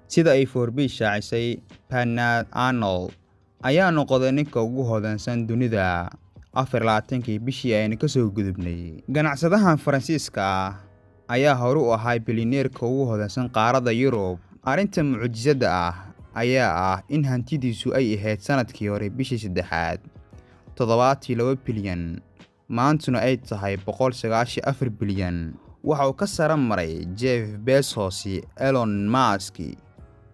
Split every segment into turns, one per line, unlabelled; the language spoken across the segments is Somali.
Sida ay Forbes shaacisay, Bernard Arnault ayaa noqday ninka ugu hodansan dunida 24-kii bishii aynu kasoo gudubnay. Ganacsadahan Faransiiska ah ayaa hore u ahaa bilyaneerka ugu hodansan qaaradda Yurub. Arrinta mucjisada ah ayaa ah in hantidiisu ay ahayd sanadkii hore bishii saddexaad 72 bilyan, maantuna ay tahay 194 bilyan. Waxa uu ka sara maray Jeff Bezos, Elon Musk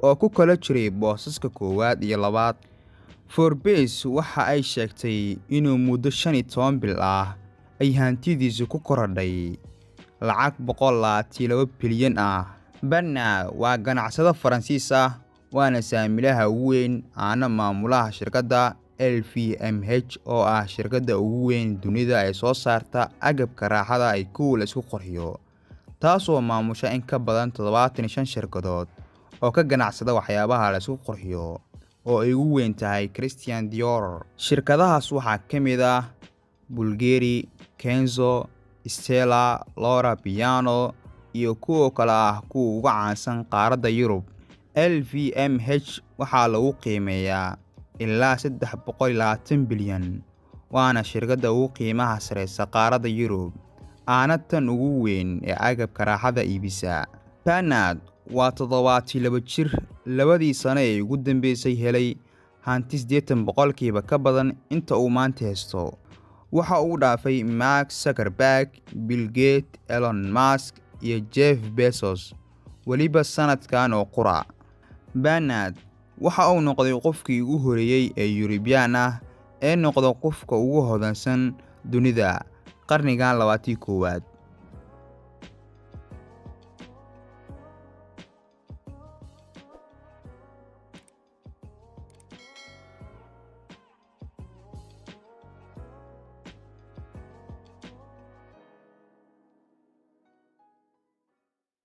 oo ku kala jiray boosaska koowaad iyo labaad. Forbes waxa ay sheegtay inuu muddo 15 bil ah ay hantidiisu ku korodhay lacag 122 bilyan ah. Bernard waa ganacsade Faransiis ah, waana saamilaha ugu weyn aana maamulaha shirkadda LVMH, oo ah shirkadda ugu weyn dunida ee soo saarta agabka raaxada iyo kuwa la isku qurxiyo, taasoo maamusha in ka badan 75 shirkadood oo ka ganacsada waxyaabaha la isku qurxiyo, oo ay ugu weyn tahay Christian Dior. Shirkadahaas waxaa ka mid ah Bulgari, Kenzo, Stella, Loro Piana iyo kuwo kale ah kuwa ugu caansan qaaradda Yurub. LVMH waxaa lagu qiimeeyaa ilaa 320 bilyan, waana shirkadda ugu qiimaha sareysa qaaradda Yurub, aana tan ugu weyn ee agabka raaxada iibisa. Bernard waa 72 jir, labadii sano ee ugu dambeysay helay hanti 80% ka badan inta uu maanta haysto. Waxa uu dhaafay Mark Zuckerberg, Bill Gates, Elon Musk iyo Jeff Bezos weliba sanadkan oo qura. Bernard waxa uu noqday qofkii ugu horreeyay ee Yurubyaan ah ee noqda qofka ugu hodansan dunida qarnigan 21aad.